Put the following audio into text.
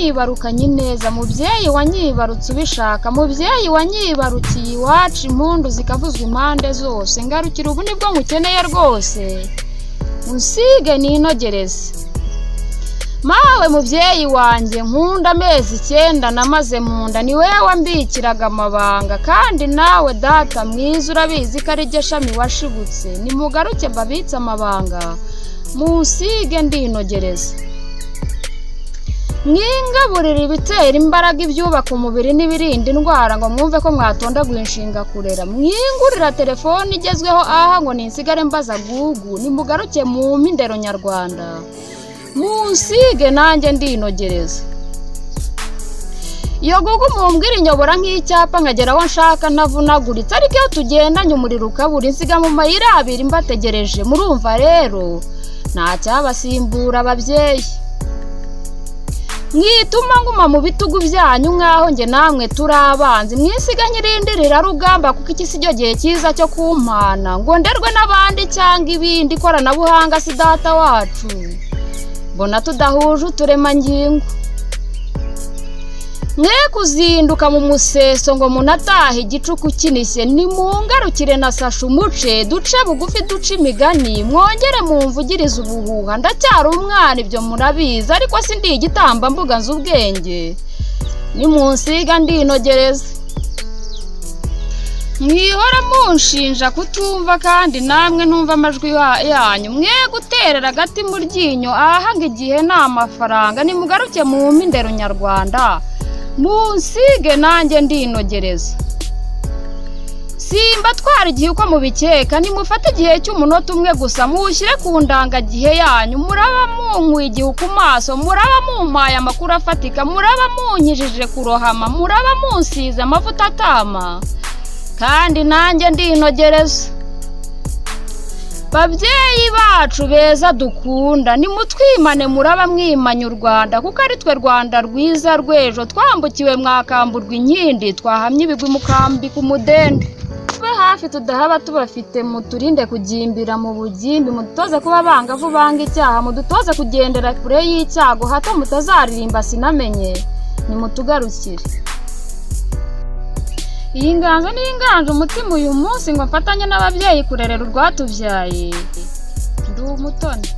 wanyibarukanye ineza, mubyeyi wanyibarutse ubishaka, mubyeyi wanyibarukiye iwacu impundu zikavuzwa impande zose, ngarukira ubu nibwo nkukeneye rwose, unsige ninogereze. Mawe mubyeyi wanjye nkunda, amezi 9 namaze mu nda ni wowe wambikiraga amabanga, kandi nawe data mwiza urabizi ko ari ryo shami washibutse, nimugaruke mbabitse amabanga, munsige ndinogereza. Mwingaburira ibitera imbaraga, ibyubaka umubiri n'ibirinda indwara, ngo mwumve ko mwatondaguye inshinga kurera. Mwingurira telefone igezweho aha ngo ninsigare mbaza Google, nimugaruke mumpe indero nyarwanda, munsige nanjye ndinogereza. Iyo Google mumbwira inyobora nk'icyapa nkagera aho nshaka ntavunaguritse, ariko iyo tugendanye umuriro ukabura insiga mu mayira abiri mbategereje. Murumva rero nta cyabasimbura ababyeyi. Mwituma nguma mu bitugu byanyu nk'aho njye namwe turi abanzi, mwisiga nyirindirira rugamba kuko iki si cyo gihe cyiza cyo kumpana ngo nderwe n'abandi cyangwa ibindi. Ikoranabuhanga si data wacu, mbona tudahuje uturemangingo. Mwe kuzinduka mu museso ngo munatahe igicuku kinishye, nimungarukire na sashe umuce, duce bugufi duce imigani, mwongere mumvugirize ubuhuha. Ndacyari umwana ibyo murabizi, ariko si ndi igitambambuga nzi ubwenge, nimunsiga ndinogereza. Mwihora munshinja kutumva kandi namwe ntumva amajwi yanyu, mwe guterera agati mu ryinyo aha ngo igihe ni amafaranga, nimugaruke mumpe indero nyarwanda, munsige nanjye ndinogereza. Simba twara igihe uko mubikeka, nimufate igihe cy'umunota umwe gusa muwushyire ku ndangagihe yanyu, muraba munkuye igihu ku maso, muraba mumpaye amakuru afatika, muraba munkijije kurohama, muraba munsize amavuta atama, kandi nanjye ndinogereza. Babyeyi bacu beza dukunda, nimutwimane muraba mwimanye u Rwanda, kuko ari twe Rwanda rwiza rw'ejo, twambukiwe mwakamburwa inkindi, twahamye ibigwi mukambika umudende. Tube hafi tudahaba tubafite, muturinde kugimbira mu bugimbi, mudutoze kuba abangavu banga icyaha, mudutoze kugendera kure y'icyago, hato mutazaririmba sinamenye, nimutugarukire. Iyi nganzo niyo inganje umutima uyu munsi ngo mfatanye n'ababyeyi kurerera urwatubyaye, ndi umutoni.